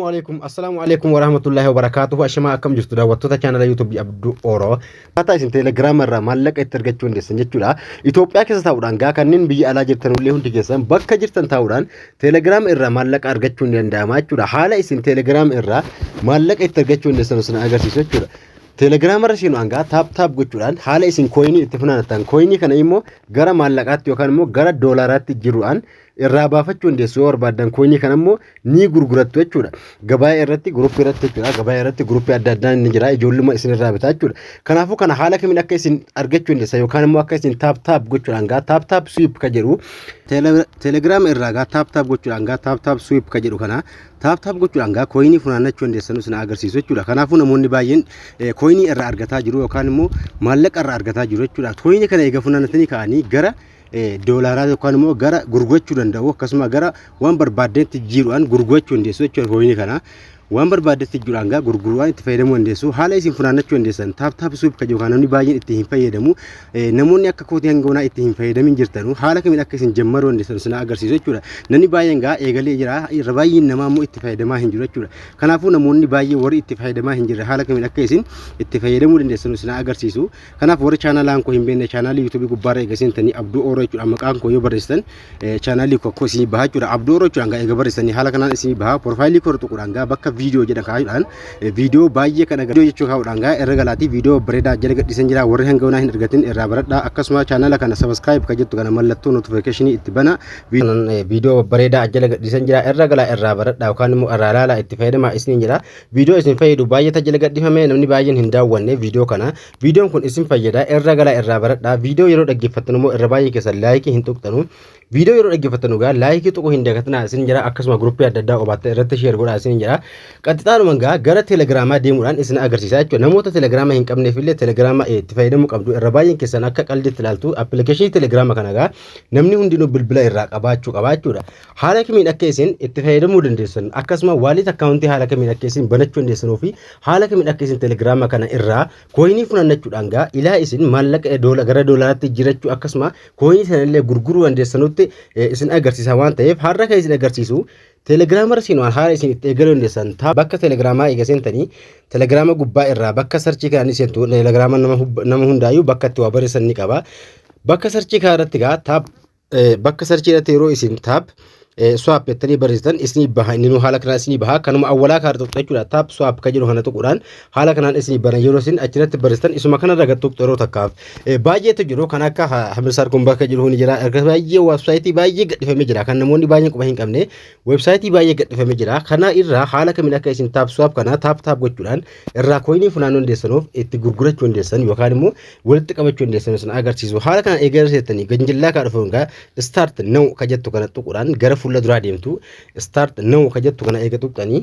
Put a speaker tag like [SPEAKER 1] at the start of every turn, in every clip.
[SPEAKER 1] Alaikum assalaamu alaikum warahmatullahi wabarakatuhu. Ashamaa, akkam jirtu daawwattoota chaanala YouTube Abduu Oro? Akkaataa isin Teelegiraama irraa maallaqa itti argachuu dandeessan jechuudha. Itoophiyaa keessa taa'uudhaan gaa kanneen biyya alaa jirtan illee hundi keessan bakka jirtan taa'uudhaan Teelegiraama irraa maallaqa argachuu ni danda'ama jechuudha. Haala isin Teelegiraama irraa maallaqa itti argachuu dandeessan sana agarsiisu jechuudha. Teelegiraama irra seenu hangaa tap tap gochuudhaan haala isin coinii itti funaanattan, coinii kana immoo gara maallaqaatti yookaan immoo gara doolaaraatti jiruudhaan irraa baafachuu dandeessu. Yoo barbaaddan coinii kana immoo ni gurgurattu jechuudha. Gabaa irratti, groupii irratti jechuudha. Gabaa irratti groupii adda addaan ni jira. Ijoolluma isin irraa bitaa jechuudha. Kanaafuu kana haala kamiin akka isin argachuu dandeessan yookaan immoo akka isin tap tap gochuudhaan gaa tap tap swipe ka jedhu Teelegiraama irraa gaa tap tap gochuudhaan gaa tap tap swipe ka jedhu kana tap tap gochuudhaan gaa coinii funaannachuu dandeessan isin agarsiisu jechuudha. Kanaafuu namoonni baay'een coinii irraa argataa jiru yookaan immoo maallaqa irraa argataa jiru jechuudha. Coinii kana eega funaannatanii ka'anii gara doolaaraa yookaan immoo gara gurgurachuu danda'u, akkasuma gara waan barbaaddeetti jijjiiruudhaan gurgurachuu dandeessu jechuudha. Coinii kana waan barbaaddetti jijjiiruudhaan gaa gurguruudhaan itti fayyadamuu dandeessu. Haala isin funaannachuu dandeessan tap tap swipe kan yookaan namni baay'een itti hin fayyadamu, namoonni akka kootii hanga onaa itti hin fayyadamin jirtanu, haala kamiin akka isin jammaruu dandeessan isin agarsiisu jechuudha. Namni baay'een gaa eegalee jira, irra baay'een namaa immoo itti fayyadamaa hin jiru jechuudha. Kanaafuu namoonni baay'ee warri itti fayyadamaa hin jirre haala kamiin akka isin itti fayyadamuu dandeessan isin agarsiisu. Kanaaf warri chaanalaan koo hin beekne, chaanaalii YouTubeii gubbaarra eega seentanii Abduu Ooroo jechuudha maqaan koo yoo barreessitan chaanaalii koo akkoo isinii baha jechuudha. Abduu Ooroo jechuudhaan gaa eega barreessanii haala kanaan isinii baha. Profileii koo tuquudhaan gaa bakka viidiyoo jedhan kaa'uudhaan viidiyoo baay'ee kan agarsiisu jechuu kaa'uudhaan gaa irra galaatii viidiyoo bareedaa jala gadhiisan jira. Warri hanga onaa hin argatin irraa baradhaa. Akkasuma chaanaala kana subscribe kan jettu kana mallattoo notificationii itti bana. Viidiyoo bareedaa jala gadhiisan jira, irra galaa irraa baradhaa yookaan immoo irraa ilaalaa itti fayyadamaa isiniin jira. Viidiyoo isin fayyadu baay'eeta jala gadhiifame, namni baay'een hin daawwanne viidiyoo kana. Viidiyoon kun isin fayyada, irra galaa irraa baradhaa. Viidiyoo yeroo dhaggeeffattan immoo irra baay'ee keessan likeii hin tuqxanu. Viidiyoo yeroo dhaggeeffattan egaa likeii tuquu hin dagatinaa isin jira. Akkasuma groupii adda addaa qabaattan irratti share godhaa isin jira. Qaxxixaanuma gaa gara Teelegiraamaa deemuudhaan isin agarsiisa jechuudha. Namoota Teelegiraamaa hin qabneef illee Teelegiraama itti fayyadamuu qabdu. Irra baay'een keessan akka qaldiitti ilaaltu. Appilikeeshinii Teelegiraama kana gaa namni hundinuu bilbila irraa qabaachuu qaba jechuudha. Haala kamiin akka isin itti fayyadamuu dandeessan, akkasuma wallet accountii haala kamiin akka isin banachuu dandeessanuu fi haala kamiin akka isin Teelegiraama kana irraa coinii funaannachuudhaan gaa ilaa isin maallaqa gara doolaaraatti jijjiirachuu, akkasuma coinii sanallee gurguruu dandeessanutti isin agarsiisa waan ta'eef, har'a kan isin agarsiisu Teelegiraama irra seenuudhaan haala isin itti eegaluu dandeessan. Bakka Teelegiraamaa eega seentanii Teelegiraama gubbaa irraa bakka searchii kanaan seentu. Teelegiraama nama hundaayyuu bakka itti waa barreessan ni qaba. Bakka searchii kana irratti gaa tap bakka searchii irratti yeroo isin tap swap jettanii barreessitan isinii baha. Inni haala kanaan isinii baha. Kanuma awwalaa kaara tuqxu jechuudha. Tap swap kan jedhu kana tuquudhaan haala kanaan isinii bana. Yeroo isin achirratti barreessitan isuma kanarra gad tuqxu yeroo takkaaf. Baay'eetu jiru, kan akka Hamisaar kun bakka jiru ni jira. Erga baay'ee websiteii baay'ee gadhifamee jira, kan namoonni baay'een quba hin qabne websiteii baay'ee gadhifamee jira. Kana irraa haala kamiin akka isin tap swap kana tap tap gochuudhaan irraa coinii funaanuu dandeessanuuf itti gurgurachuu dandeessan yookaan immoo walitti qabachuu dandeessan isin agarsiisu. Haala kana eegarsiiftanii ganjillaa kaa dhufuun gaa start now ka jettu kana tuquudhaan gara fuula duraa deemtu. Start now ka jettu kana eega tuqxanii,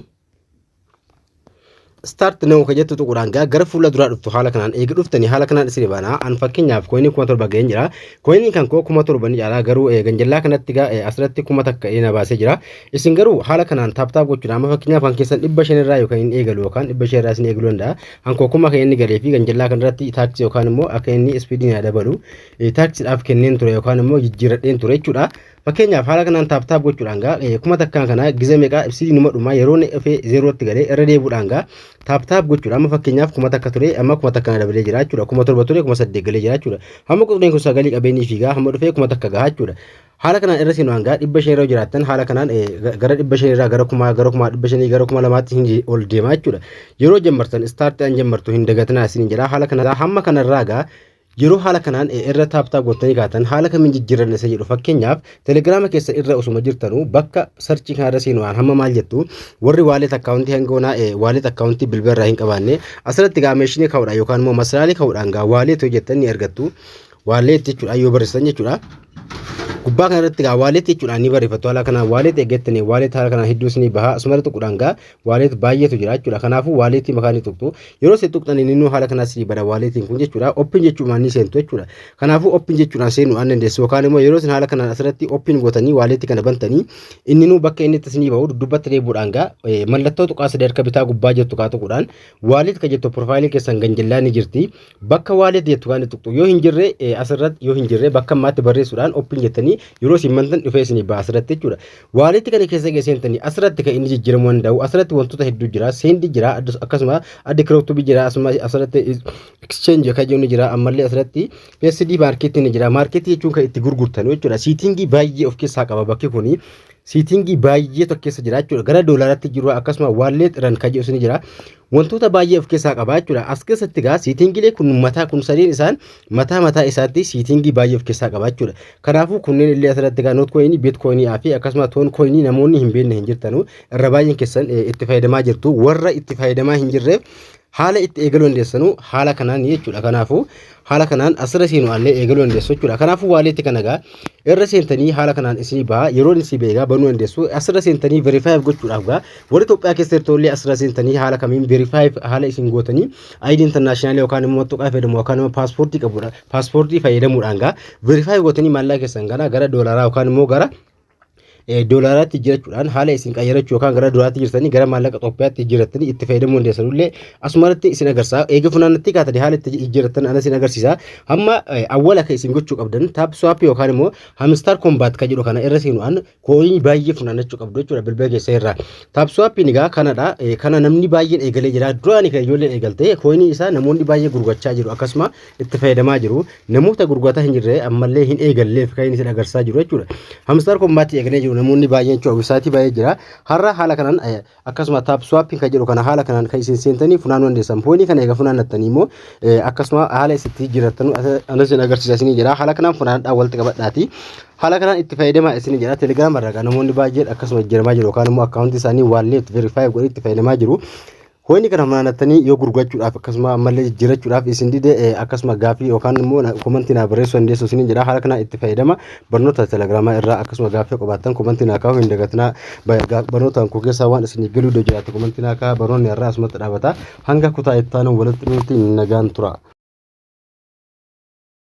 [SPEAKER 1] start now ka jettu tuquudhaan gaa gara fuula duraa dhuftu. Haala kanaan eega dhuftanii haala kanaan isin baana. An fakkeenyaaf coinii 7,000 ga'een jira. Coiniin kan koo 7,000 ni caalaa, garuu ganjillaa kanatti gaa asirratti 1,000 na baasee jira. Isin garuu haala kanaan tap tap gochuudhaan amma fakkeenyaaf kan keessan 500 irraa yookaan hin eegalu yookaan 500 irraa isin eegaluu danda'a. Kan koo 1,000 kan inni galee fi ganjillaa kanarratti taxii yookaan immoo akka inni speedii na dabalu taxiidhaaf kenneen ture yookaan immoo jijjiiradheen ture jechuudha. Fakkeenyaaf haala kanaan tap tap gochuudhaan gaa 1,000n kana gize meeqa ibsidii numa dhuma yeroo inni dhufee zeerootti galee irra deebi'uudhaan gaa tap tap gochuudha. Amma fakkeenyaaf 1,000 ture, amma 1,000 na dabalee jira jechuudha. 7,000 ture, 8,000 galee jira jechuudha. Hamma quxuriin kun sagalii qabeenii fiigaa hamma dhufee 1,000 gahaa jechuudha. Haala kanaan irra seenuudhaan gaa 500 irra jiraattan haala kanaan gara 500 irraa gara 1,000, gara 1,500, gara 2,000tti hin ol deemaa jechuudha. Yeroo jammartan start an jammartu hin dagatinaa isiniin jedha. Haala kana hamma kanarraa gaa yeroo haala kanaan irra tap tap gootanii kaatan haala kamiin jijjiiran isa jedhu, fakkeenyaaf Telegiraama keessa irra osuma jirtanuu bakka searchii kanarra seenuudhaan hamma maal jettu, warri wallet accountii hanga onaa wallet accountii bilbila irraa hin qabaanne asirratti gaa meeshinii kaa'uudhaan yookaan immoo masalaalee kaa'uudhaan gaa wallet hojjettan ni argattu. Wallet jechuudha yoo barreessitan jechuudha. Gubbaa kanarratti gaa wallet jechuudhaan ni barreeffattu. Haala kanaan wallet eeggattanii wallet haala kanaan hedduu isinii baha. Asumatti tuquudhaan gaa wallet baay'eetu jira jechuudha. Kanaafuu walletii makaa ni tuqxu. Yeroo isin tuqxan inni haala kanaa isinii bada walletiin kun jechuudha. Open jechuudhaan ni seentu jechuudha. Kanaafuu open jechuudhaan seenuudhaan dandeessu yookaan immoo yeroo isin haala kanaan asirratti open gootanii walletii kana bantanii inni nuu bakka inni itti isinii bahu duddubbatti deebi'uudhaan gaa mallattoo tuqaa sadii harka bitaa gubbaa jirtu kaa tuquudhaan wallet kan jettu profileii keessan ganjillaa ni jirti. Bakka wallet jettu kan tuqxu. Yoo hin jirre asirratti, yoo hin jirre bakka ammaatti barreessuudhaan seenuudhaan open jettanii yeroo isin bantan dhufee isinii ba'a asirratti jechuudha. Wallet kana keessa seentanii asirratti kan inni jijjiiramuu danda'u, asirratti wantoota hedduu jira. Send jira, akkasuma add crypto jira, asirratti exchange kan jennu jira, ammallee asirratti PSD market ni jira. Market jechuun kan itti gurgurtan jechuudha. Setting baay'ee of keessaa qaba bakki kuni. Setting baay'ee tokko keessa jira jechuudha. Gara doolaaraatti jiru, akkasuma wallet run kan jedhu ni jira. Wantoota baay'ee of keessaa qaba jechuudha. As keessatti gaa settingiilee kun mataa kun sadeen isaan mataa mataa isaatti setting baay'ee of keessaa qaba jechuudha. Kanaafuu kunneen illee asirratti gaa Notcoin, Bitcoin fi akkasuma Toncoin namoonni hin beekne hin jirtanu, irra baay'een keessan itti fayyadamaa jirtu. Warra itti fayyadamaa hin jirreef haala itti eegaluu dandeessanu haala kanaan jechuudha. Kanaafuu haala kanaan asirra seenu allee eegaluu dandeessu jechuudha. Kanaafuu wallet kana gaa irra seentanii haala kanaan isinii baha. Yeroo isinii beegaa banuu dandeessu. Asirra seentanii verify gochuudhaaf gaa warri Itoophiyaa keessa jirtu illee asirra seentanii haala kamiin verify haala isin gootanii ID international yookaan immoo tuqaa fayyadamu yookaan immoo paaspoortii qabudha. Paaspoortii fayyadamuudhaan gaa verify gootanii maallaqa keessan kana gara doolaaraa yookaan immoo gara doolaaraatti jirachuudhaan haala isin qayyarachuu yookaan gara doolaaraatti jirtanii gara maallaqa Itoophiyaatti jirattanii itti fayyadamuu dandeessan illee asumarratti isin agarsiisa. Eega funaannatti kaatanii haala itti jijjiirrattan ana isin agarsiisa. Hamma awwala kan isin gochuu qabdan TapSwap yookaan immoo Hamster Kombat kan jedhu kana irra seenuudhaan coin baay'ee funaannachuu qabdu jechuudha bilbila keessa irraa. TapSwapiin egaa kanadha. Kana namni baay'een eegalee jira. Duraani kan ijoolleen eegalte coin isaa namoonni baay'ee gurgurachaa jiru, akkasuma itti fayyadamaa jiru. Namoota gurgurataa hin jirre ammallee hin eegalleef kan inni isin agarsiisaa jiru jechuudha. Hamster Kombat eegalee jiru namoonni baay'een jechuudha. Website baay'ee jira. Har'a haala kanaan akkasuma TapSwapiin kan jedhu kana haala kanaan kan isin seentanii funaanuu dandeessan. Coin kana eega funaannattanii immoo akkasuma haala isitti jiraattan anas isin agarsiisa isinii jira. Haala kanaan funaanadhaa walitti qabadhaati. Haala kanaan itti fayyadamaa isinii jira. Telegiraama irraa namoonni baay'een akkasuma jijjiiramaa jiru yookaan immoo account isaanii wallet verify godhee itti fayyadamaa jiru. Coin kana funaannattanii yoo gurgurachuudhaaf akkasuma ammallee jijjiirachuudhaaf isin dide, akkasuma gaaffii yookaan immoo comment naa barreessuu dandeessu isiniin jedha. Haala kanaan itti fayyadama. Barnoota telegiraamaa irraa akkasuma gaaffii qabaattan comment naa kaa'uu hin dagatinaa. Barnoota koo keessaa waan isin galuu jiraate comment naa kaa'aa. Barnoonni irraa asumatti dhaabata. Hanga kutaa itti aanu walitti dhufuutti nagaan tura.